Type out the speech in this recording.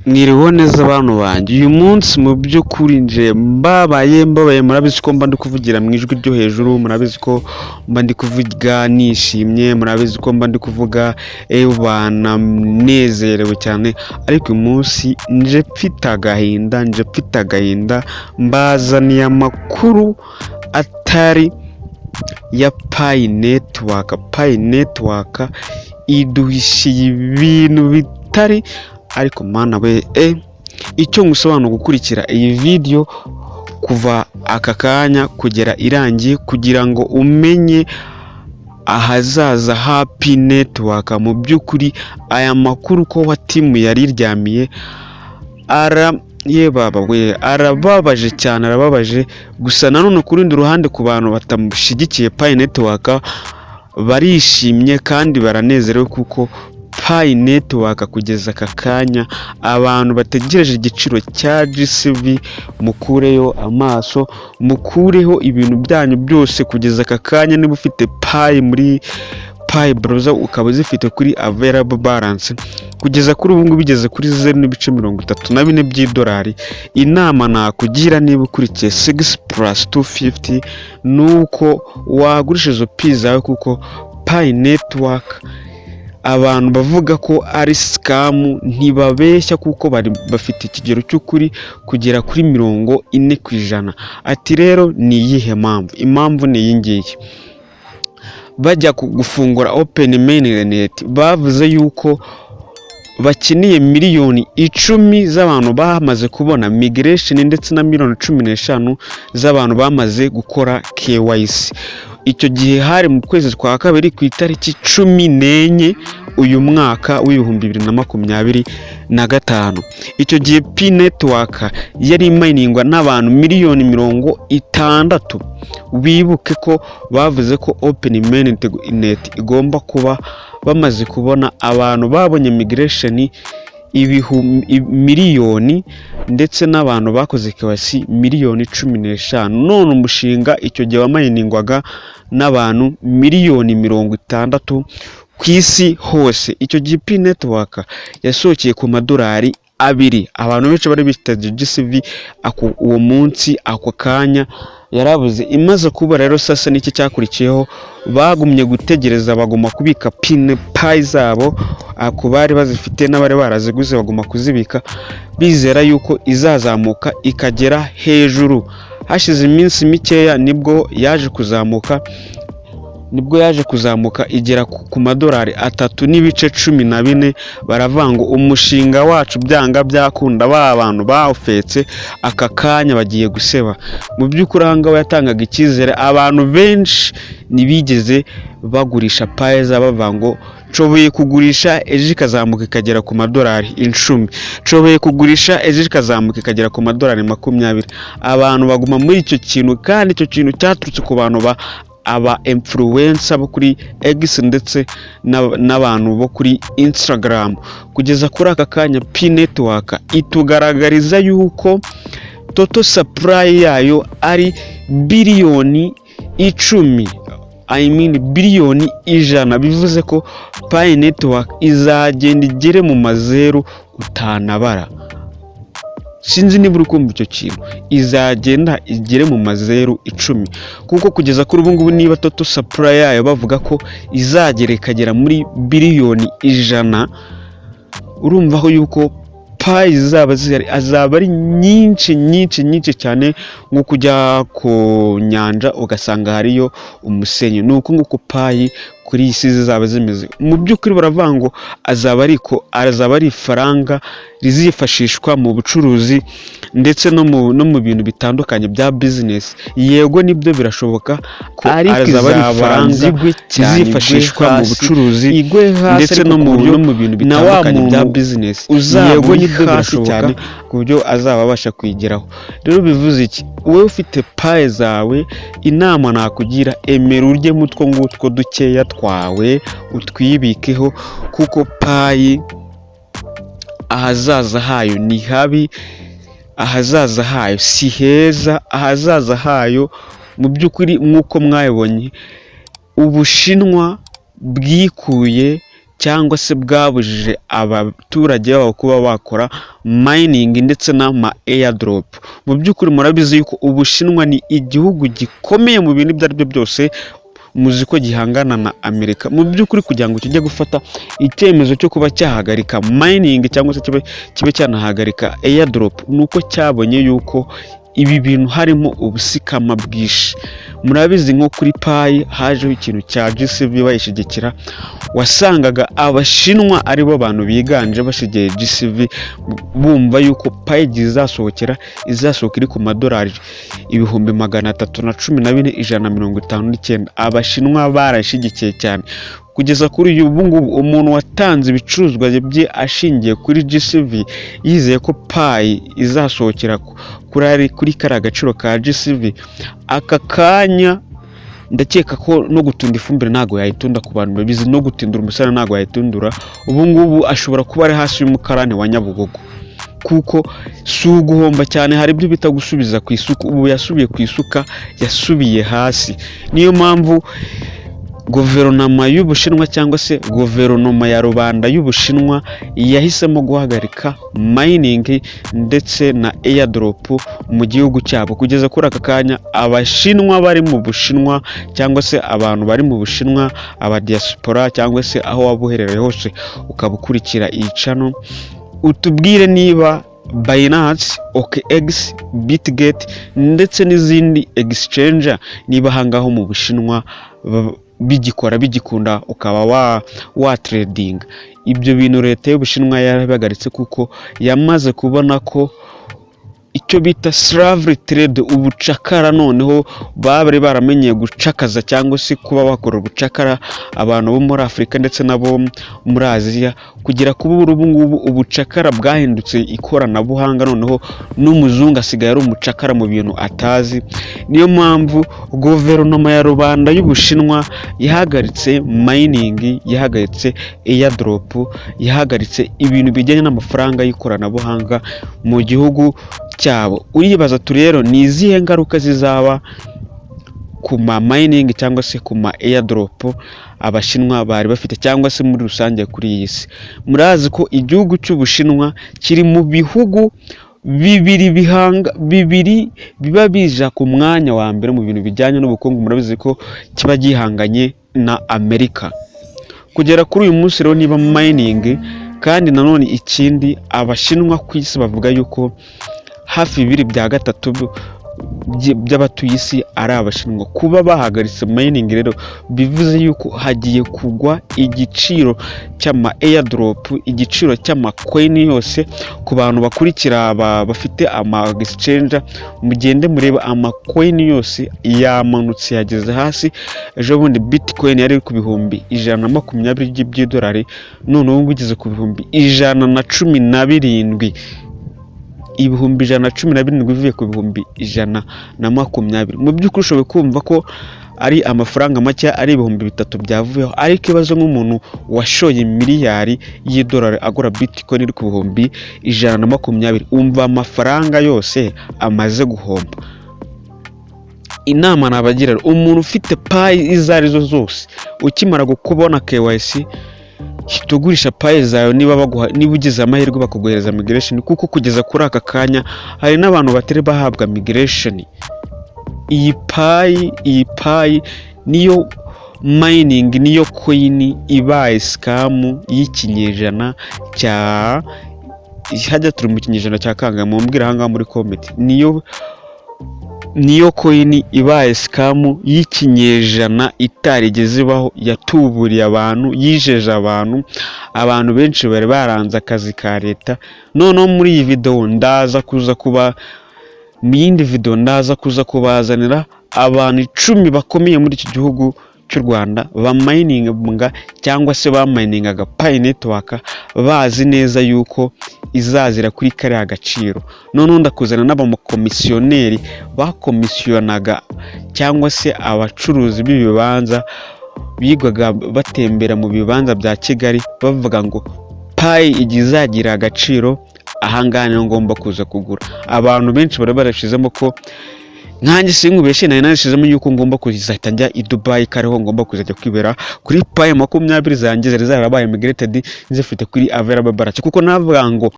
Mwiriweho neza bantu banjye, uyu munsi mu by'ukuri nje mbabaye mbabaye. Murabizi ko mba ndi kuvugira mu ijwi ryo hejuru, murabizi ko mba ndi kuvuga nishimye, murabizi ko mba ndi kuvuga ebana nezerewe cyane, ariko uyu munsi nje mfite agahinda, nje mfite agahinda. Mbazaniye amakuru atari ya Pi Network. Pi Network iduhishiye ibintu bitari, ariko mana we! Icyo ngusobanura, gukurikira iyi video kuva aka kanya kugera irangiye, kugira ngo umenye ahazaza ha Pi Network. Mu by'ukuri aya makuru ko wa team yari iryamiye ara ye baba we, arababaje cyane, arababaje. Gusa nanone ku rundi ruhande, ku bantu batamushyigikiye Pi Network barishimye kandi baranezerewe, kuko Pi Network kugeza aka kanya abantu bategereje igiciro cya GCV, mukureyo amaso, mukureho ibintu byanyu byose. Kugeza aka kanya, niba ufite Pi muri Pi Browser, ukaba uzifite kuri available balance, kugeza kuri ubu ngubu bigeze kuri 0.34 by'idolari. Inama nakugira niba ukurikiye 6+250 ni uko wagurisha izo Pi zawe, kuko Pi Network abantu bavuga ko ari scam ntibabeshya, kuko bari bafite ikigero cy'ukuri kugera kuri 40%. Ati rero ni iyihe mpamvu? Impamvu ni iyi ngiyi: bajya gufungura open mainnet bavuze yuko bakeneye miliyoni 10 z'abantu bamaze kubona migration, ndetse na miliyoni 15 z'abantu bamaze gukora KYC. Icyo gihe hari mu kwezi kwa kabiri, ku itariki 14, uyu mwaka w'2025. Icyo gihe Pi Network yari imayiningwa n'abantu miliyoni 60. Wibuke ko bavuze ko open mainnet igomba kuba bamaze kubona abantu babonye migration ibihumbi miliyoni, ndetse n'abantu bakoze KYC miliyoni 15. None umushinga icyo gihe wamayiningwaga n'abantu miliyoni 60 ku isi hose. Icyo gihe Pi Network yasohokeye ku madolari 2. Abantu benshi bari biteze GCV ako uwo munsi, ako kanya yarabuze. Imaze kuba rero, sasa n'iki cyakurikiyeho? Bagumye gutegereza, baguma kubika pine Pi zabo ku bari bazifite n'abari baraziguze, baguma kuzibika bizera yuko izazamuka ikagera hejuru. Hashize iminsi mikeya nibwo yaje kuzamuka, nibwo yaje kuzamuka igera ku madolari 3.14. Baravuga ngo umushinga wacu byanga byakunda, ba bantu bawufetse aka kanya bagiye guseba. Mu by'ukuri aha ngaha yatangaga icyizere, abantu benshi ntibigeze bagurisha Pi zabo, bavuga ngo nshoboye kugurisha ejo ikazamuka ikagera ku madolari 10, nshoboye kugurisha ejo ikazamuka ikagera ku madolari 20. Abantu baguma muri icyo kintu, kandi icyo kintu cyaturutse ku bantu ba aba influencer bo kuri X ndetse n'abantu bo kuri Instagram. Kugeza kuri aka kanya Pi Network itugaragariza yuko total supply yayo ari biliyoni 10, I mean biliyoni 100. Bivuze ko Pi Network izagenda igere mu mazeru utanabara. Sinzi niba uri kumva icyo kintu. Izagenda igere mu mazeru 10, kuko kugeza kuri ubu ngubu niba total supply yayo bavuga ko izagera ikagera muri biliyoni 100, urumva aho yuko Pi zizaba zihari azaba ari nyinshi, nyinshi, nyinshi cyane, nko kujya ku nyanja ugasanga hariyo umusenyi. Ni uku nguku Pi kuri iyi si zizaba zimeze. Mu by'ukuri baravuga ngo azaba ari ifaranga rizifashishwa mu bucuruzi ndetse no mu bintu bitandukanye bya business. Yego, nibyo, birashoboka ko ariko azaba ari izabanza ifaranga igwe cyane, igwe rizifashishwa mu hasi, bucuruzi igwe hasi, ndetse ariko no ku mu buryo no mu bintu na wa bitandukanye bya muntu business. uzaba Yego, uri nibyo, hasi birashoboka cyane ku buryo azaba abasha kuyigeraho. Rero bivuze iki? Wowe ufite Pi zawe, inama nakugira, emera urye mutwo ngutwo dukeya twawe, utwibikeho, kuko Pi ahazaza hayo ni habi, ahazaza hayo si heza. Ahazaza hayo mu by'ukuri, nk'uko mwabibonye, Ubushinwa bwikuye cyangwa se bwabujije abaturage babo kuba bakora mining ndetse n'ama airdrop. Mu by'ukuri murabizi yuko Ubushinwa ni igihugu gikomeye mu bintu ibyo ari byo byose, muzi ko gihangana na Amerika. Mu by'ukuri kugira ngo kijye gufata icyemezo cyo kuba cyahagarika mining cyangwa se kibe cyanahagarika airdrop, ni uko cyabonye yuko ibi bintu harimo ubuscam bwinshi. Murabizi, nko kuri Pi hajeho ikintu cya GCV bayishyigikira, wasangaga Abashinwa aribo bantu biganje bashigiye GCV, bumva yuko Pi igihe izasohokera izasohoka iri ku madolari 314,159. Abashinwa barayishyigikiye cyane. Kugeza kuri uyu ngubu, umuntu watanze ibicuruzwa bye ashingiye kuri GCV, yizeye ko Pi izasohokera kuri kariya gaciro ka GCV, aka kanya ndakeka ko no gutunda ifumbire ntabwo yayitunda. Ku bantu babizi, no gutindura umusarane ntabwo yayitundura. Ubu ngubu ashobora kuba ari hasi y'umukarani wa Nyabugogo, kuko si uguhomba cyane, hari ibyo bita gusubiza ku isuka. Ubu yasubiye ku isuka, yasubiye hasi. Niyo mpamvu guverinoma y'Ubushinwa cyangwa se guverinoma ya rubanda y'Ubushinwa yahisemo guhagarika mining ndetse na airdrop mu gihugu cyabo. Kugeza kuri aka kanya, Abashinwa bari mu Bushinwa cyangwa se abantu bari mu Bushinwa, abadiaspora, cyangwa se aho waba uherereye hose ukaba ukurikira iyi channel, utubwire niba Binance, OKX, Bitget ndetse n'izindi exchange, niba ahangaho mu Bushinwa bigikora, bigikunda, ukaba wa watradinga ibyo bintu. Leta y'Ubushinwa yarabihagaritse kuko yamaze kubona ko icyo bita slavery trade, ubucakara, noneho bari baramenyeye gucakaza cyangwa se kuba bakora ubucakara abantu bo muri Afurika ndetse n'abo muri Aziya, kugera kuba ubu ngubu ubucakara bwahindutse ikoranabuhanga, noneho n'umuzungu asigaye ari umucakara mu bintu atazi. Niyo mpamvu guverinoma ya rubanda y'Ubushinwa yahagaritse mining, yahagaritse airdrop, yahagaritse ibintu bijyanye n'amafaranga y'ikoranabuhanga mu gihugu cyabo. Uribaza tu rero, ni izihe ngaruka zizaba ku ma mining cyangwa se ku ma airdrop Abashinwa bari bafite, cyangwa se muri rusange kuri iyi si? Murazi ko igihugu cy'Ubushinwa kiri mu bihugu bibiri bihanga bibiri biba bija ku mwanya wa mbere mu bintu bijyanye n'ubukungu. Murabizi ko kiba gihanganye na Amerika kugera kuri uyu munsi. Rero niba mining, kandi nanone ikindi, Abashinwa ku isi bavuga yuko hafi bibiri bya gatatu by'abatuye isi ari Abashinwa. Kuba bahagaritse mining rero bivuze yuko hagiye kugwa igiciro cy'ama airdrop, igiciro cy'amacoin yose. Ku bantu bakurikira bafite ama exchange, mugende murebe, amacoin yose yamanutse, yageze hasi. Ejo bundi Bitcoin yari iri ku 120,000 by'idolari, none ubu ngubu igeze ku 117,000. 117,000 bivuye ku 120,000. Mu by'ukuri ushoboye kumva ko ari amafaranga make, ari 3000 byavuyeho. Ariko ikibazo, nk'umuntu washoye miliyari y'idolari agura Bitcoin iri ku 120,000, umva amafaranga yose amaze guhomba. Inama nabagira, umuntu ufite Pi izo arizo zose, ukimara kubona KYC, hita ugurisha Pi zawe, niba baguha, niba ugize amahirwe bakaguhereza migration, kuko kugeza kuri aka kanya hari n'abantu batari bahabwa migration. Iyi Pi niyo mining, niyo coin ibaye scam y'ikinyejana cya hajya. Turi mu kinyejana cya kangahe? Mumbwire ahangaha muri comment. Niyo coin ibaye scam y'ikinyejana itarigeze ibaho. Yatuburiye abantu, yijeje abantu, abantu benshi bari baranze akazi ka leta. Noneho muri iyi videwo ndaza kuza kuba mu yindi video, ndaza kuza kubazanira abantu 10 bakomeye muri iki gihugu cy'u Rwanda bamininga cyangwa se baminingaga Pi Network bazi neza yuko izazira kuri kariya gaciro. Noneho ndakuzana n'abakomisiyoneri bakomisiyonaga cyangwa se abacuruzi b'ibibanza bigwaga batembera mu bibanza bya Kigali bavuga ngo Pi igihe izagira agaciro ahangaha niho ngomba kuza kugura. Abantu benshi bari barashizemo ko Nkanjye sinkubeshye, nari narishizemo yuko ngomba kuzahita njya i Dubai, kariho ngomba kuzajya kwibera kuri Pi 20 zanjye zari zarabaye migrated, nzifite kuri available balance, kuko navuga ngo